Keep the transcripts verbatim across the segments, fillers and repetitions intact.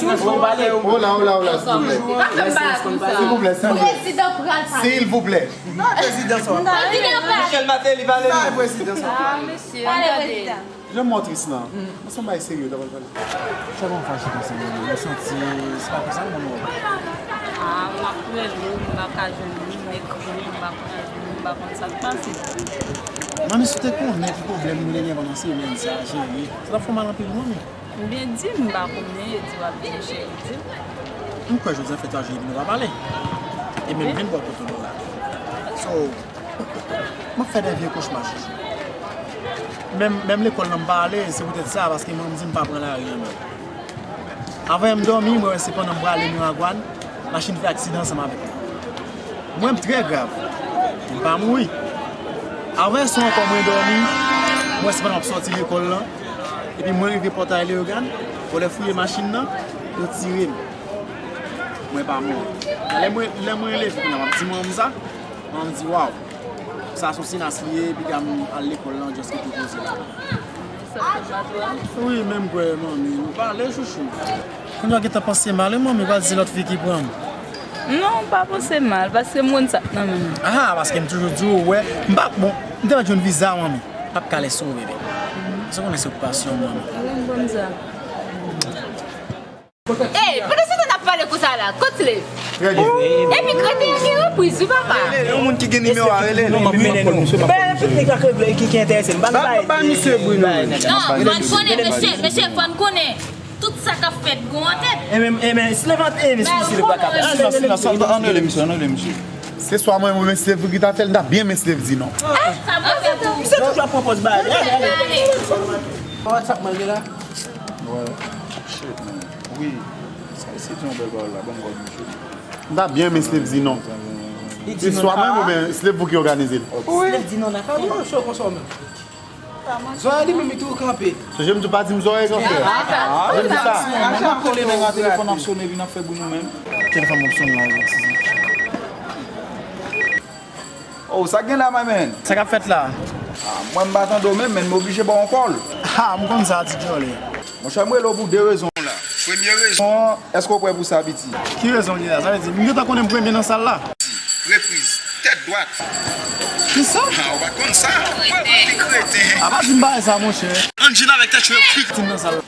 Hola, hola, hola, silvouplè. Silvouplè, silvouplè. Prezidan pral pale. Silvouplè. Prezidan pral. Michel Martelly pale. Pale, prezidan. Jan m wè w tris lan. Mwen se yon bagay serye w ta pral pale. Sa ban m fache konsa, mwen, mwen santi se pa konsa, mwen, mwen. Ah, m ap rele w, m pa ka jwenn ou, m ekri w, m pa konn jwenn ou, m pa konn sa k pase. Manmi, si w te konnen ki pwoblèm nou te gen pandan semèn sa a, cheri, sa t ap fè w mal anpil, manmi. Oubyen di m, m pa konnen, yo di w ap vini, cheri, di m. M kwè jodi a fè twa jou epi nou pa pale. E menm vin bò kote nou la. So, m ap fè de vye kochma, chouchou. Menm, menm lekòl lan m pa ale, se poutèt sa, paske manman m di m pa pran lari an menm. Avan m dòmi, mwen wè se pandan m prale Miragwàn, machin fè aksidan ansanm avèk mwen. Mwen m trè grav, m pa mouri. Avan yè swa ankò mwen dòmi, mwen wè se pandan m ap sòti lekòl lan, epi mwen rive pòtay Leyogàn, vòlè fouye machin nan, yo tire m. Mwen pa mouri. Lè mwen, lè mwen leve kounya, m ap di manman m sa, manman m di, waw. Sa se yon sinas li ye, piga m al lekòl lan, just kite koze la. Wi, menm kwè, manmi, nou pale, chouchou. Kounya w gentan panse mal, wi, manmi, pa di se lòt fi ki pran m. Non, m pa panse mal, paske m konn sa k nan men m. Ah, paske m toujou di w, wè, m pa, bon, m te mèt jwenn viza, manmi. M p ap ka lese w, bebe. Sa w konnen se okipasyon, manmi. Mwen konn sa. Ey, pandan se tan n ap pale konsa la, kot Slave? Trè byen. Epi krete a gen repriz, wi, papa. Yon moun ki gen nimewo a, rele l. Non, m ap mennen nou. Ben, piknik la k regle, ki, ki enterese m. Ban m bay, bay misye Bruno. Non, fò n konnen, mesye, mesye, fò n konnen. Tout sa k ap fèt, gon an tèt. E men, e men, Slave, e men, si, si, le pa kapab. Silans, silans, ann rele misye, ann rele misye. Se swa mwen, mwen, men Slave ki ta fè l, m ta byen men Slave di non. Ah, sa mwen fè pou. Misye toujou ap pran pòz bagay. Ale, ale. WhatsApp mwen gen la. Wè. Shit, man. Wi. Sa, se te yon bèl pawòl la. Ban m kòb, mesye. M ta byen men Slave di non. Se swa mwen oubyen Slave pou ki òganize l. Slave di non nan fè. Kòman w cho konsa w menm? Zòrèy li menm li tou kanpe. Sonje m tou pa di m zòrèy kanpe. Ah, m di sa. Ajan ap rele nèg la, telefòn ap sone, epi n ap fè bri nou menm. Telefòn m ap sone la, wi, si, si. Oh, sa k gen la, my man? Sa k ap fèt la? Ah, mwen m pa tande w menm, men m oblije ba w yon kòl. Ha, m konn sa, ti djòlè. Monchè, m rele w pou de rezon la. Premye rezon an, èske w prè pou sa, piti? Ki rezon gen la? Sa vle di, m gentan konnen m premye nan sal la. Repriz, tèt dwat. Kisa? Ha, ou pa t konn sa? Mwen, mwen, li kreten. A pa di m bagay sa, monchè. Ann jwenn avèk tèt cho yo krik. Ti nan sal la.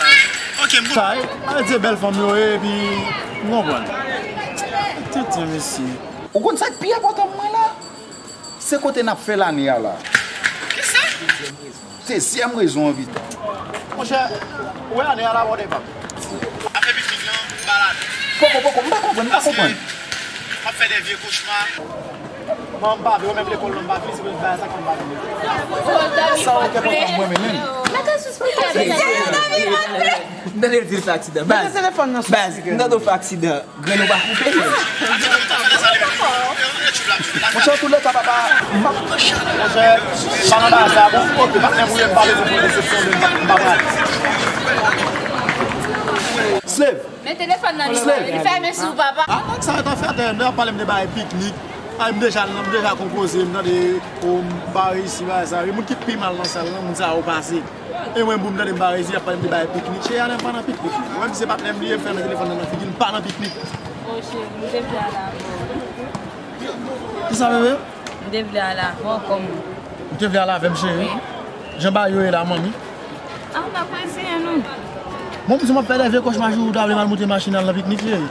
Ok, m konn. Sa, e, a di bèl fanm yo ye, epi, m konprann. Tenten, mesye. Ou konn sa k pi enpòtan pou mwen la? Se kote n ap fè lane a la. Kisa? Dezyèm rezon an, pito. Monchè, ou wè ane a la, bon, devan. Afè piknik lan, m pa ladan. Poko, poko, m pa konprann, m pa konprann. Paske m ap fè de vye kochma. Mwen, m pa vle, menm lekòl lan, m pa vle, se pou bagay sa k fè m pa vle. Sa, ok, poko, mwen, men, men. Mete sou speaker, mete. M tande l di l fè aksidan. Baz, baz, m tande w fè aksidan. Grenn ou pa koupe. Monchè, antouleka, papa, m pa. Monchè, pa nan bagay sa, bon, ok, patnè m ou ye, m pa bezwen pou desepsyon de m pa pral. Slave. Men telefòn nan li, li fèmen sou papa. Ah, nèg sa yo ta fè atè, nou ap pale m de bagay piknik. Ay, m deja, m deja konpoze, m tande, o, m pa reyisi bagay sa. Moun ki pi mal nan sal lan, moun sa yo pase. E mwen, pou m tande m pa reyisi, y ap pale m de bagay piknik. Cheri, Anèl pa nan piknik. Mwen menm, se patnè m li ye, m fè nan telefòn nan, nan figi l, m pa nan piknik. O cheri, m te vle ale avè w. Kisa, bebe? M te vle ale avè w, kòm. Ou te vle ale avè m, cheri? Wi. Jan bagay yo ye la, manmi? Ah, n ap reziyen nou. Bon, m di m ap fè de vye kochma, jou ou ta vle m al moute machin al nan piknik, cheri.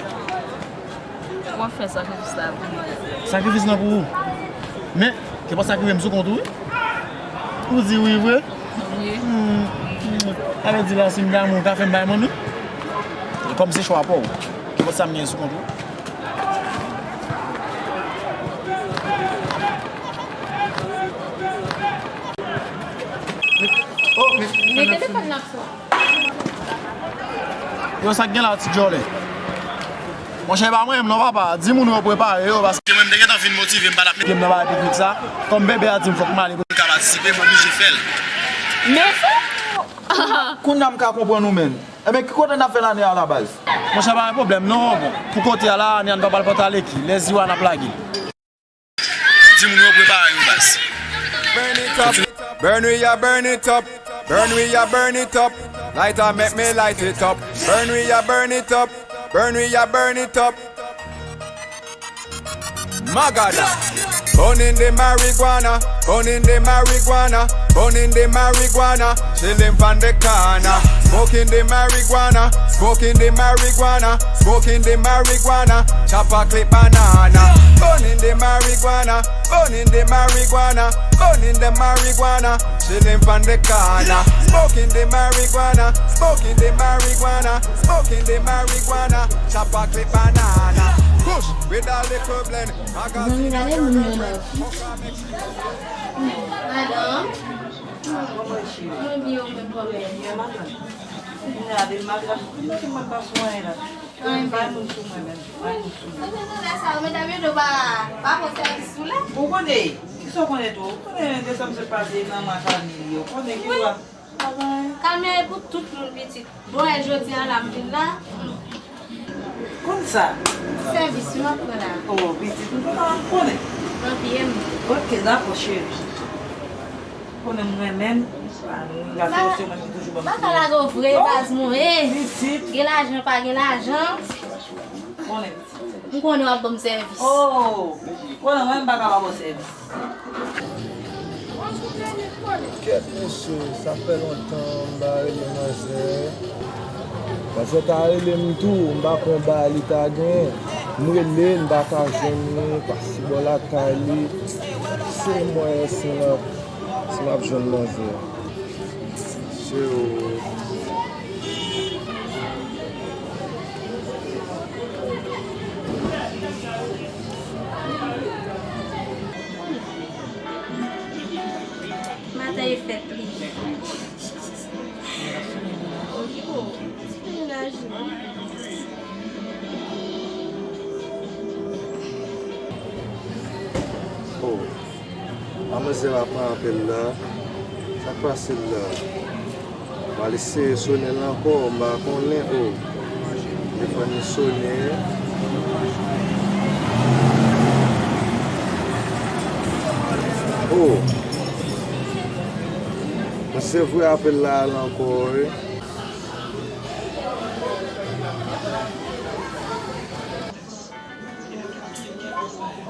W ap fè sakrifis la pou mwen. Sakrifis lan pou ou? Men, ke pa sakrifye m sou kont ou, wi. Ou di wi vre? Wi. Hmm, hmm. Sa vle di la, si m damou, ou ka fè m bay manmi? E kòm se chwa pa w, ke pa sa m gen sou kont ou? Oh, men, men telefòn nan ap sone. Yo, sa k gen la, ti djòlè? Monchè, e pa mwen menm non, papa. Di moun yo prepare yo, paske mwen, m te gentan fin motive, m pa t ap mete m nan bagay piknik sa. Kòm bebe a di m fòk m ale pou l ka patisipe, m oblije fè l. Men fò. Kounye a m ka konprann ou, menn. Enben, ki kote n ap fè lane a la, baz? Monchè, pa gen pwoblèm non. Bon, pou kote a la, ane a n pa pral pòte ale ki. Lè ziwa n ap lage. Di moun yo prepare yo, baz. Burn it up. Burn we a burn it up. Burn we a burn it up. Lighter make me light it up. Burn we a burn it up. Burn we a burn it up. Magada. Burning the marijuana, burning the marijuana, burning the marijuana. Chillin' pon the corner. Smoking the marijuana, smoking the marijuana, smoking the marijuana. Chopper clip banana. Burning the marijuana, burning the marijuana, burning the marijuana. Chillin' pon the corner. Smoking the marijuana, smoking the marijuana, smoking the marijuana. Chopper clip banana. Kush, with all the problem. Zanmi, gade moun yo love. Madanm. Mwen byen, ou menm kòman? Byen, madanm. Gade, madanm, mwen pa sou anyen la. Bay moun sou mwen menm. Bay moun sou mwen. Ou menm nan sa, medam yo do pa, pa fè sèvis sou la. Ou konnen, kisa w konnen tou? Ou konnen de sa m sot pase nan mwa Kalmi yo. Ou konnen ki lwa. Kalmi an e pou tout moun pitit. Bon, e jodi a la m vin la. Konn sa? Sèvis wi m ap pran la. Oh, pitit, m konnen, m konnen. Anpil. Ok, dakò, cheri. Konnen m renmen m. Gato se mwen ki toujou ban m. M pa ka lage w vre, baz mwen. Pitit. Gen lajan, pa gen lajan. Konnen. M konnen w ap ban m sèvis. Oh, konnen mwen m pa ka pa ba w sèvis. Kèt mesye, sa fè lontan m pa rele manzè. Manzè ta rele m tou, m pa konn bagay li ta gen. M rele l, m pa ka jwenn li, pase bò lakay li. Se mwen si m ap, si m ap jwenn manzè. Se ou. Maten e fèt li. Mennaj li. Oh. Manmzèl ap pran apèl la. Sa k pase l la? M al eseye sonnen l ankò, m pa konnen, o. Telefòn li sonnen. O. Mwen se vre apèl la al ankò, wi.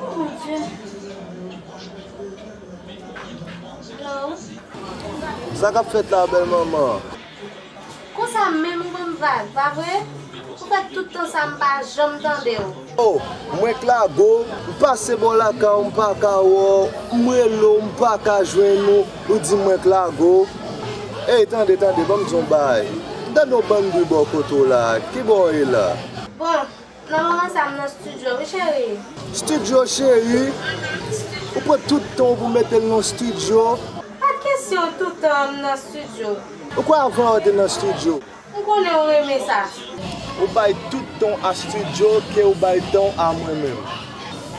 Oh, mon Dieu. Hello. Sa k ap fèt la, bèl manman? Konsa menm ou ban m vag, pa vre? Ou fè tout tan sa m pa janm tande w. Oh, mwen k lago, m pase bò lakay ou, m pa ka wè w, m rele w, m pa ka jwenn ou, ou di mwen k lago. Ey, tande, tande, ban m di w yon bagay. M tande yon bann bri bò kote w la, ki bò w ye la? Bon, nan moman sa, m nan estidyo, wi, cheri. Estidyo, cheri? Ou pran tout tan w pou mete l nan estidyo? Pa t kesyon tout tan m nan estidyo. Ou kwè avan w te nan estidyo? M konnen w renmen sa. Ou bay tout tan w a estidyo ke w bay tan w a mwen menm.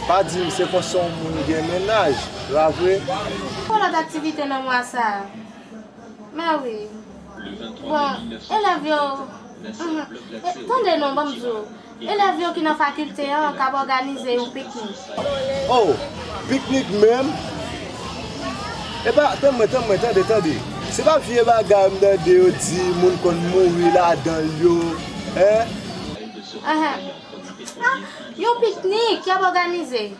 Pa di m se konsa yon moun gen mennaj, pa vre? Yon lòt aktivite nan mwa sa a. Mèwi. Bon, elèv yo, mhm. E, tande non, ban m di w. Elèv yo ki nan fakilte an k ap òganize yon piknik. Oh, piknik menm? Epa, tann mwen, tann mwen, tande, tande. Se pa vye bagay m tande yo di moun konn mouri ladan l yo, en? Ahan. Ah, yon piknik y ap òganize.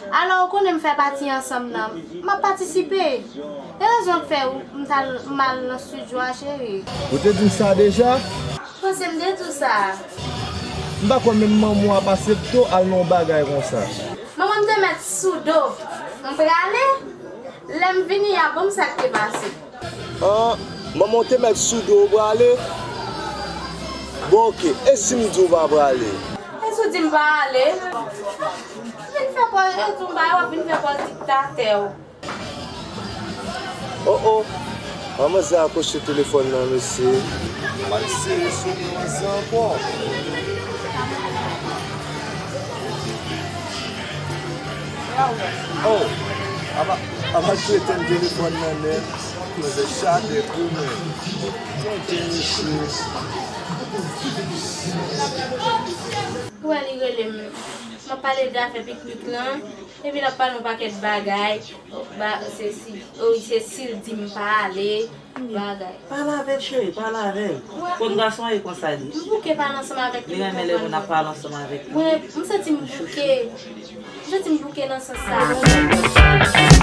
Alò, ou konnen m fè pati ansanm nan. M ap patisipe. E rezon k fè ou, m t al, m al nan estidyo a, cheri. Ou te di m sa deja? Panse m te di w sa. M pa kwè menm manman w ap asepte w al nan yon bagay konsa. Manman m te mèt sou do. M prale. Lè m vini a, bon, m sa k te pase. An, manman w te mèt sou do w prale? Bon, oke. E si m di w pa prale? E si w di m pa ale? Vin fè pòz, e di w m pa ale, w ap vin fè pòz diktatè w. Oh, oh. Manzè akwoche telefòn nan, mesye. M al eseye sonnen manzè ankò. Oh, apa, apa tou etenn telefòn nan nèt. Manzè chade pou mwen. Tande, mesye. Ou wè li rele m. M ap pale de afè piknik lan, epi l ap pale yon pakèt bagay. Ba, se si, oh, se si l di m pa ale, bagay. Pale avè l, cheri, pale avè l. Konn gason e konsa li. M bouke pale ansanm avèk li. Li renmen lè moun ap pale ansanm avèk li. Mwen, m santi m bouke. M santi m bouke nan sans sa.